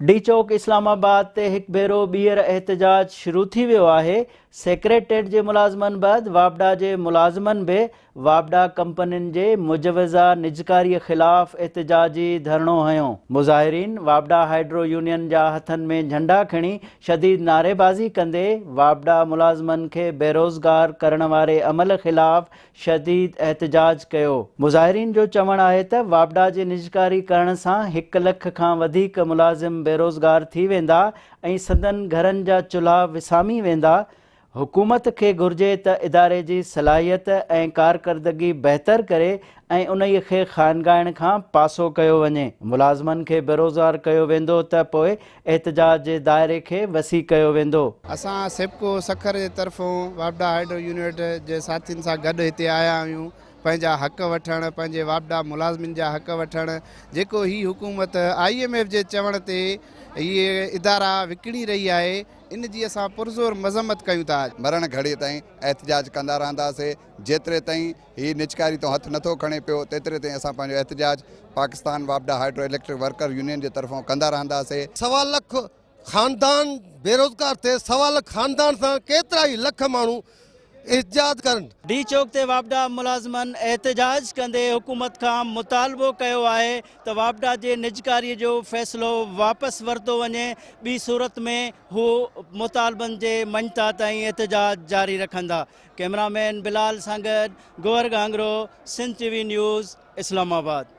D چوڪ اسلام آباد تي هڪ ڀيرو ٻيهر احتجاج شروع ٿي ويو آهي، سيڪريٽريٽ جي ملازمن بعد واپڊا جي ملازمن به واپڊا ڪمپنين جي مجوزه نجڪاري خلاف احتجاجي ڌرڻو هنيو. مظاهرين واپڊا هائيڊرو يونين جا هٿن ۾ جهنڊا کڻي شديد نعريبازي ڪندي واپڊا ملازمن کي بيروزگار ڪرڻ واري عمل خلاف شديد احتجاج ڪيو. مظاهرين جو چوڻ آهي ته واپڊا جي نجڪاري ڪرڻ سان هڪ لک کان وڌيڪ ملازم بيروزگار ٿي ويندا ۽ سندن گهرن جا چلها وسامي ويندا، حڪومت کي گهرجي ته اداري جي صلاحيت ۽ ڪارڪردگي بهتر ڪري ۽ انهي کي خانگائڻ کان پاسو ڪيو وڃي، ملازمن کي بيروزگار ڪيو ويندو ته پوء احتجاج جي دائري کي وسيع ڪيو ويندو. اسان سيپڪو سکر جي طرفون واپڊا هائيڊرو يونٽ جي ساٿين سان گڏ هتي آيا آهيون پنهنجا حق وٺڻ پنهنجي واپڊا ملازمين جا حق وٺڻ جيڪو هي حڪومت I M F جي چوڻ تي هي ادارا وڪڻي رهي آهي ان جي اسان پرزور مذمت ڪيون ٿا. مرڻ گهڙي تائين احتجاج ڪندا رهنداسي جيتري تائين هي نجڪاري تان هٿ نٿو کڻي پيو تيتري تائين اسان پنهنجو احتجاج پاڪستان واپڊا هائيڊرو اليڪٽرڪ ورڪر يونين جي طرفان ڪندا رهنداسي. سوا لک خاندان بيروزگار ٿئي، سوا لک خاندان سان ڪيترا ئي لک ماڻهو احتجاج ڪرن. ڊي چوڪ تي واپڊا ملازمن احتجاج ڪندي حڪومت کان مطالبو ڪيو آهي ته واپڊا جي نجڪاري جو فيصلو واپس ورتو وڃي ٻي صورت ۾ هو مطالبن جي مڃتا تائين احتجاج جاري رکندا. ڪئميرا مين بلال سان گڏ Gohar Ghanghro, Sindh T V news, Islamabad.